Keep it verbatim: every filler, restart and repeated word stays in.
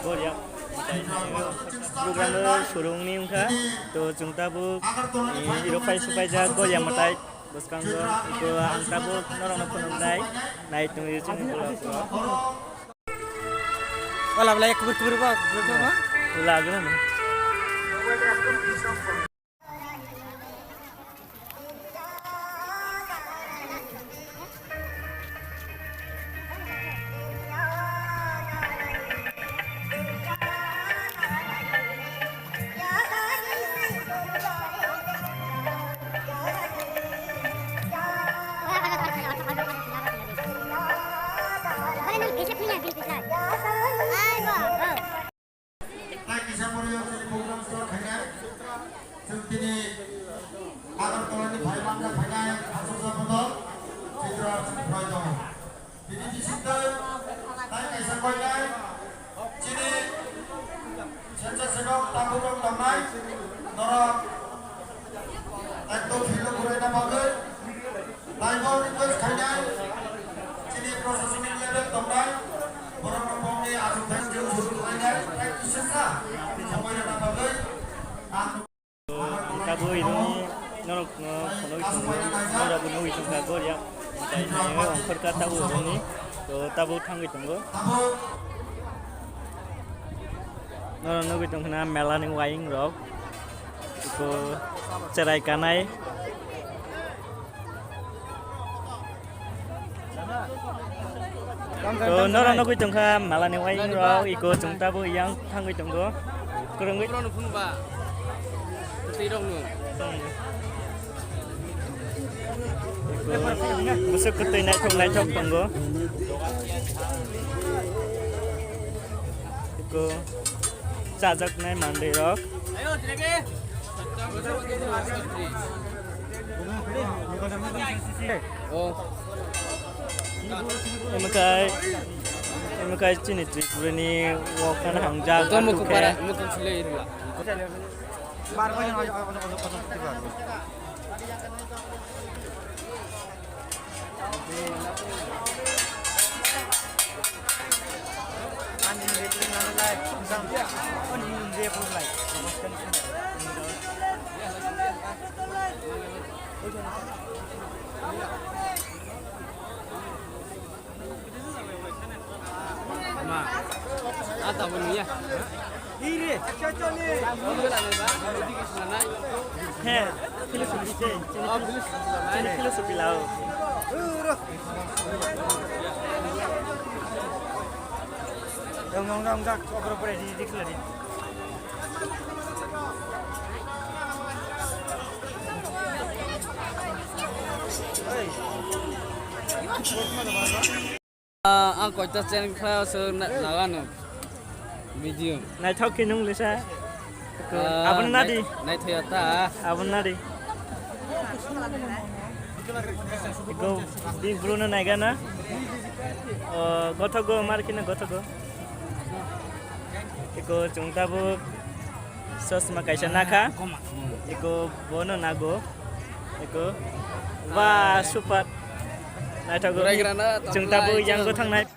Goria program o surungni wngkha, to chwng tabuk, eh, rok pai supaijak Goria mwtai bwskango, to ang tabuk norokno phunuknai, nai tongwi chwngni vlog o. Wala wala, kubur kubur ba, kubur kubur ba. Lagna. Tei kisa poriyo chini program start khainai. Chwng tini Agartala ni phai mangna phainai Asoksa bodol Chitra Chini phai tongo. Tini bisingtwi tei kaisa koinai chini sensaseno tabuk rok tongnai norok ekdom field o guraina bagwi. Taibo request khainai, chini proshasonic level tongnai, borok rok bongni achukthai jil suru khlainai, tei kisa sa, tini somoi rwna bagwi ang tabuk ino norok no phunugwi tongo, norok bo nugwi tongkha Goria, tei ongkhorkha tabuk ongni, to tabuk thangwi tongo. Norok nugwi tongkha na mela ni waying rok. Iko cherai kanai. To norok nugwi tongkha malani waying rok, iko chwng tabuk yang thangwi tongo. Kwrwngwi. Borok no phunukba. Twi rok no. Iko bwswk kwtwi naithok naithok tongo. Iko chajaknai manwi rok. Emekai, emekai chini Tripura ni wokhan hangjak. Bar bai no, Ma, ah, tak boleh ya. He, philosophy se. Oh, philosophy. Philosophy lao. Dong, dong, dong, dong. Oper, oper, di, di, di. Ah, ang koita channel kha se na-, nagano video. Naithok khe nung lisa. Ah, abon nadi. Nai-, naithoya ta. Abon nadi. Iko Big Bro no naigana. Oh, gothogo, mar khe no gothogo. Iko chwng tabuk chosma kaisa nakha. Iko bono nago. Iko. Wah, super. Naithogo. Chwng tabuk yang go thangnai.